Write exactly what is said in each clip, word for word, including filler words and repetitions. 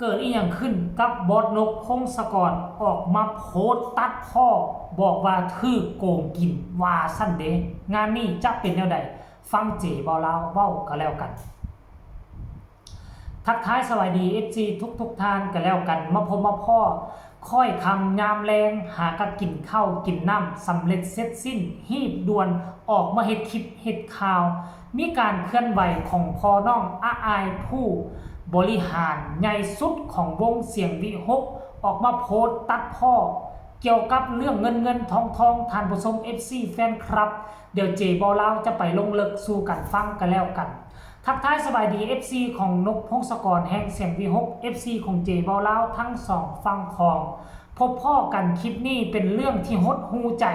เกิดอีหยังขึ้นกับบอสนกพงศกร ออกมาโพสต์ตัดพ้อบอกว่าถืกโกงกิน ว่าซั่นเด้ งานนี้จะเป็นแนวใด ฟังเจบ่าวลาวเว้าก็แล้วกัน ทักทายสวัสดี เอฟซี ทุกๆท่านก็แล้วกัน มาพบมาพ้อ ค่อยค่ำยามแลง หากะกินข้าวกินน้ำสำเร็จเสร็จสิ้น ฮีบด่วนออกมาเฮ็ดคลิปเฮ็ดข่าว มีการเคลื่อนไหวของพ่อน้องอาอายผู้บริหารใหญ่สุดของวงเสียงวิหก ออกมาโพสต์ตัดพ้อ เกี่ยวกับเรื่องเงินเงินทองทอง ท่านผู้ชม เอฟซี แฟนคลับ เดี๋ยวเจบ่าวลาวจะไปลงลึกสู่กันฟังกันแล้วกัน ทักทายสบายดี เอฟซี ของนกพงศกรแห่งเสียงวิหก เอฟซี ของเจบ่าวลาวทั้งสองฝั่งของ พบพ้อกันคลิปนี้เป็นเรื่องที่หดหู่ใจ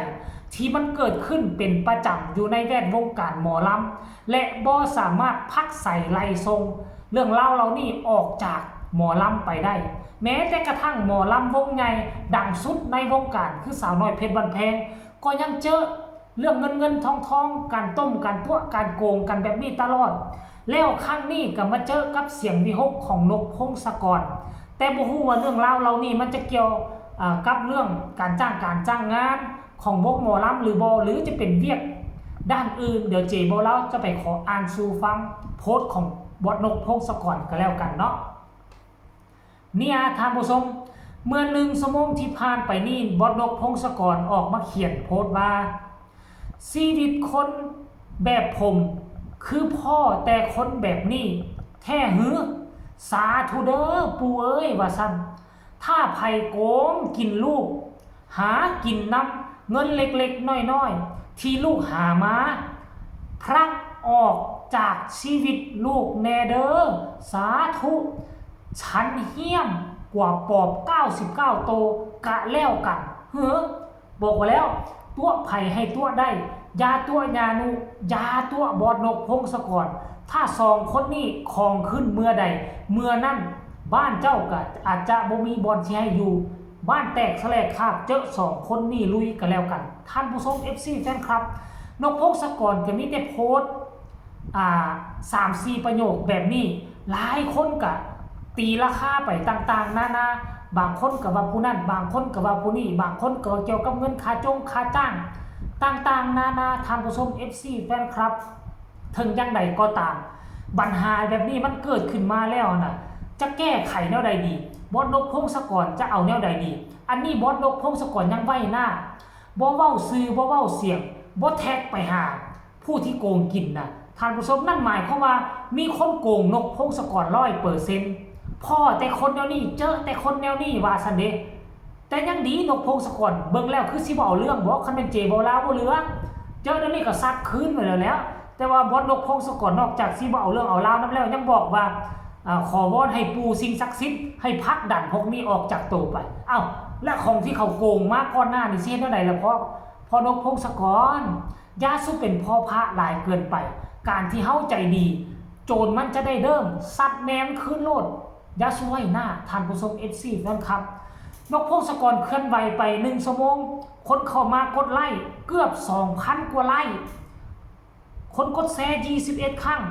ที่มันเกิดขึ้นเป็นประจำอยู่ในแวดวงการหมอลำ และบ่สามารถพักใสไล่ส่งเรื่องราวเหล่านี้ออกจากหมอลำไปได้ แม้แต่กระทั่งหมอลำวงใหญ่ดังสุดในวงการคือสาวน้อยเพชรบ้านแพง ก็ยังเจอเรื่องเงินเงินทองทอง การต้ม การตั๋ว การโกงกันแบบนี้ตลอด แล้วครั้งนี้ก็มาเจอกับเสียงวิหกของนกพงศกร แต่บ่ฮู้ว่าเรื่องราวเหล่านี้มันจะเกี่ยวอ่ากับเรื่องการจ้างการจ้างงานของวงหมอลำหรือบ่ หรือจะเป็นเวียกด้านอื่น เดี๋ยวเจบ่าวลาวจะไปขออ่านสู่ฟังโพสต์ของบอสนกพงศกรก็แล้วกันเนาะ เนี่ยท่านผู้ชม เมื่อหนึ่งชั่วโมงที่ผ่านไปนี้บอสนกพงศกรออกมาเขียนโพสต์ว่า ชีวิตคนแบบผมคือพ้อแต่คนแบบนี้แท้หือ สาธุเด้อปู่เอ้ย ว่าซั่น ถ้าไผโกงกินลูก หากินนำเงินเล็กๆน้อยๆที่ลูกหามา พลักออกจากชีวิตลูกแน่เด้อ สาธุ ฉันเฮี้ยมกว่าปอบเก้าสิบเก้าโตกะแล้วกัน เฮ้อ บอกว่าแล้ว ตั๋วไผให้ตั๋วได้ อย่าตั๋วญานุ อย่าตั๋วบอสนกพงศกร ถ้าสองคนนี้ของขึ้นเมื่อใด เมื่อนั้น บ้านเจ้าก็อาจจะบ่มีบ่อนสิให้อยู่ บ้านแตกสะแลกขาบ เจอสองคนนี้ลุยกันแล้วกัน ท่านผู้ชม เอฟซี แฟนคลับ นกพงศกรก็มีแต่โพสต์ อ่า สามสี่ประโยคแบบนี้ หลายคนก็ตีราคาไปต่างๆนานา บางคนก็ว่าผู้นั้น บางคนก็ว่าผู้นี้ บางคนก็ว่าเกี่ยวกับเงินค่าจงค่าจ้าง ต่างๆนานา ท่านผู้ชม เอฟซี แฟนคลับ ถึงอย่างใดก็ตาม ปัญหาแบบนี้มันเกิดขึ้นมาแล้วนะ จะแก้ไขแนวใดดี บอสนกพงศกรจะเอาแนวใดดี อันนี้บอสนกพงศกรยังไว้หน้า บ่เว้าชื่อ บ่เว้าเสียง บ่แท็กไปหาผู้ที่โกงกินนะ ท่านผู้ชม นั่นหมายความว่ามีคนโกงนกพงศกรร้อยเปอร์เซ็นต์ พ้อแต่คนแนวนี้ เจอแต่คนแนวนี้ ว่าซั่นเด้ แต่ยังดีนกพงศกรเบิ่งแล้วคือสิบ่เอาเรื่องบ่ คันแม่นเจบ่าวลาวบ่เหลือ เจอแนวนี้ก็ซัดคืนไปแล้วแหล้ว แต่ว่าบอสนกพงศกรนอกจากสิบ่เอาเรื่องเอาราวนำแล้ว ยังบอกว่า อ่า ขอวอนให้ปู่สิ่งศักดิ์สิทธิ์ให้ผลักดันพวกนี้ออกจากโตไป เอ้า และของที่เขาโกงมาก่อนหน้านี่สิเฮ็ดแนวใดล่ะ พ่อ พ่อนกพงศกร อย่าสู่เป็นพ่อพระหลายเกินไป การที่เฮาใจดี โจรมันจะได้เริ่มซัดแม่มันคืนโลด อย่าสู่ไว้หน้า ท่านผู้ชม เอฟซี แฟนคลับ นกพงศกรเคลื่อนไหวไปหนึ่งชั่วโมง คนเข้ามากดไลค์เกือบสองพันกว่าไลค์ คนกดแชร์ยี่สิบเอ็ดครั้ง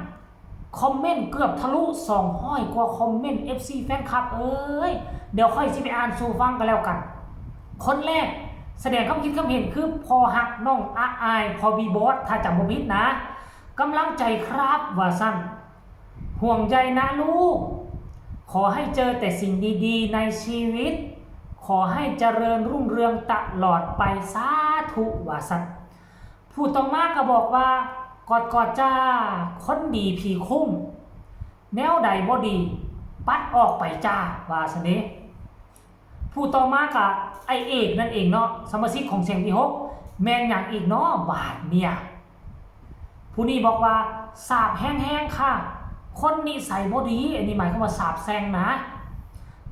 คอมเมนต์เกือบทะลุสองร้อยกว่าคอมเมนต์ เอฟซี แฟนคลับเอ้ย เดี๋ยวค่อยสิไปอ่านสู่ฟังกันแล้วกัน คนแรกแสดงความคิดความเห็นคือพ่อฮักน้องอาอาย พ่อบีบอส ถ้าจำบ่ผิดนะ กำลังใจครับ ว่าซั่น ห่วงใยนะลูก ขอให้เจอแต่สิ่งดีๆในชีวิต ขอให้เจริญรุ่งเรืองตลอดไป สาธุ ว่าซั่น ผู้ต่อมาก็บอกว่า กอดกอดจ้า คนดีผีคุ้ม แนวใดบ่ดี ปัดออกไปจ้า ว่าซั่นเด้ ผู้ต่อมาก็ไอ้เอกนั่นเองเนาะ สมาชิกของเสียงวิหก แม่นหยังอีกเนาะบาดเนี่ย ผู้นี้บอกว่า สาบแฮงๆค่ะ คนนิสัยบ่ดี อันนี้หมายความว่าสาบแช่งนะ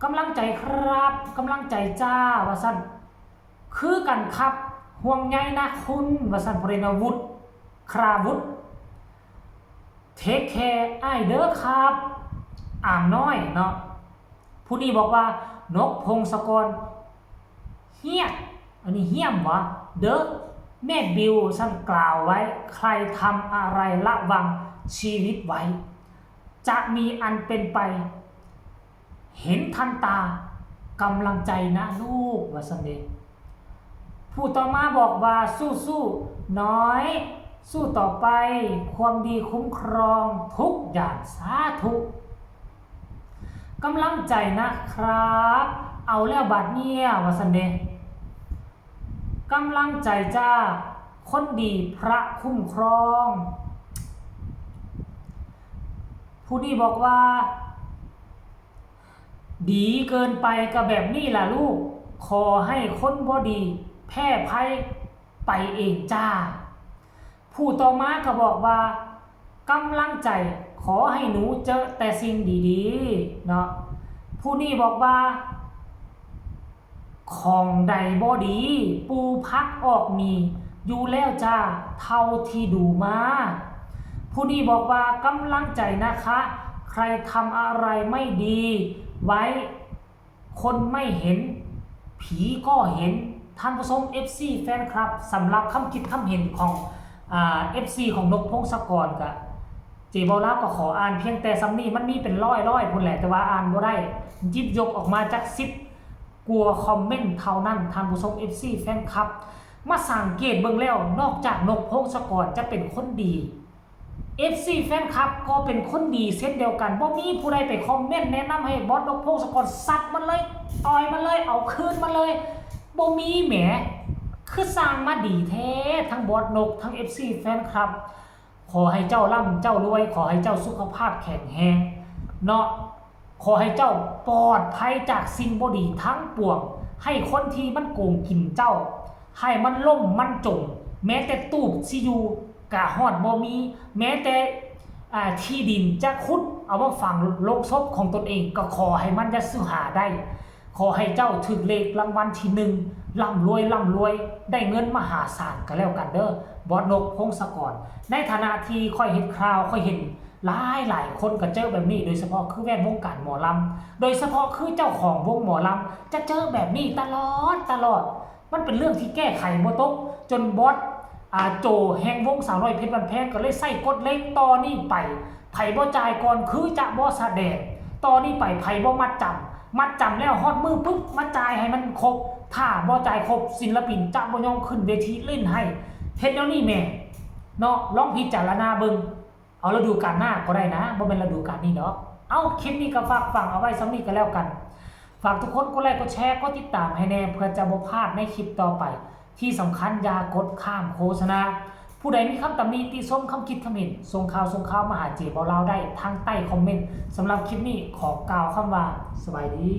กำลังใจครับ กำลังใจจ้า ว่าซั่น คือกันครับ ห่วงใยนะคุณ ว่าซั่น พรินวุฒิ คราวุฒิ เทคแคร์อ้ายเด้อครับ อามน้อยเนาะ ผู้นี้บอกว่า นกพงศกร เฮี้ย อันนี้เฮี้ยมวะ เด้อ แม่บิว ซั่นกล่าวไว้ ใครทำอะไรระวังชีวิตไว้ จะมีอันเป็นไป เห็นทันตา กำลังใจนะลูก ว่าซั่นเด้ ผู้ต่อมาบอกว่า สู้ๆ น้อย สู้ต่อไป ความดีคุ้มครองทุกอย่าง สาธุ กำลังใจนะครับ เอาแล้วบาดเนี่ย ว่าซั่นเด้ กำลังใจจ้า คนดีพระคุ้มครอง ผู้นี้บอกว่า ดีเกินไปก็แบบนี้ล่ะลูก ขอให้คนบ่ดี แพ้ภัยไปเองจ้า ผู้ต่อมาก็บอกว่า กำลังใจ ขอให้หนูเจอแต่สิ่งดีๆ เนาะ ผู้นี้บอกว่า ของใดบ่ดี ปูผักออกนี่ อยู่แล้วจ้า เท่าที่ดูมา ผู้นี้บอกว่ากำลังใจนะคะ ใครทำอะไรไม่ดีไว้ คนไม่เห็น ผีก็เห็น ท่านผู้ชม เอฟซี แฟนคลับ สำหรับคำคิดคำเห็นของอ่า เอฟซี ของนกพงศกรกะ เจเว้าลาวก็ขออ่านเพียงแต่ส่ำนี้ มันมีเป็นร้อยๆ พุ้นแหละ แต่ว่าอ่านบ่ได้ หยิบยกออกมาจักสิบกว่าคอมเมนต์เท่านั้น ท่านผู้ชม เอฟซี แฟนคลับ มาสังเกตเบิ่งแล้ว นอกจากนกพงศกรจะเป็นคนดี เอฟซี แฟนคลับก็เป็นคนดีเช่นเดียวกัน บ่มีผู้ใดไปคอมเมนต์แนะนำให้บอสนกพงศกรซัดมันเลย ต่อยมันเลย เอาคืนมันเลย บ่มีแหม คือสร้างมาดีแท้ ทั้งบอสนก ทั้ง เอฟซี แฟนคลับ ขอให้เจ้าร่ำเจ้ารวย ขอให้เจ้าสุขภาพแข็งแรงเนาะ ขอให้เจ้าปลอดภัยจากสิ่งบ่ดีทั้งปวง ให้คนที่มันโกงกินเจ้า ให้มันล่มมันจม แม้แต่ตูบสิอยู่กะฮอดบ่มี แม้แต่อ่า ที่ดินจะขุดเอามาฝังโลงศพของตนเอง ก็ขอให้มันจะสุหาได้ ขอให้เจ้าถืกเลขรางวัลที่หนึ่ง ร่ำรวยร่ำรวย ได้เงินมหาศาลก็แล้วกันเด้อ บอสนกพงศกร ในฐานะที่ข้อยเฮ็ดข่าว ข้อยเห็นหลายหลายคนก็เจอแบบนี้ โดยเฉพาะคือแวดวงการหมอลำ โดยเฉพาะคือเจ้าของวงหมอลำ จะเจอแบบนี้ตลอดตลอด มันเป็นเรื่องที่แก้ไขบ่ตก จนบอสอ่า โจ แห่งวงสาวน้อยเพชรบ้านแพงก็เลยใส่กฎเหล็ก ต่อนี้ไป ไผบ่จ่ายก่อนคือจะบ่แสดง ต่อนี้ไปไผบ่มัดจำ มัดจำแล้วฮอดมื้อปุ๊บ มาจ่ายให้มันครบ ถ้าบ่จ่ายครบ ศิลปินจะบ่ยอมขึ้นเวทีเล่นให้ เฮ็ดแนวนี้แหม เนาะ ลองพิจารณาเบิ่ง เอาฤดูกาลหน้าก็ได้นะ บ่แม่นฤดูกาลนี้ดอก เอ้า คลิปนี้ก็ฝากฝังเอาไว้ส่ำนี้ก็แล้วกัน ฝากทุกคนกดไลค์ กดแชร์ กดติดตามให้แน่ เพื่อจะบ่พลาดในคลิปต่อไป ที่สำคัญอย่ากดข้ามโฆษณา ผู้ใดมีคำตำหนิติชม คำคิดคำเห็น ส่งข่าวส่งข่าวมาหาเจเว้าลาวได้ทางใต้คอมเมนต์ สำหรับคลิปนี้ขอกล่าวคำว่า สบายดี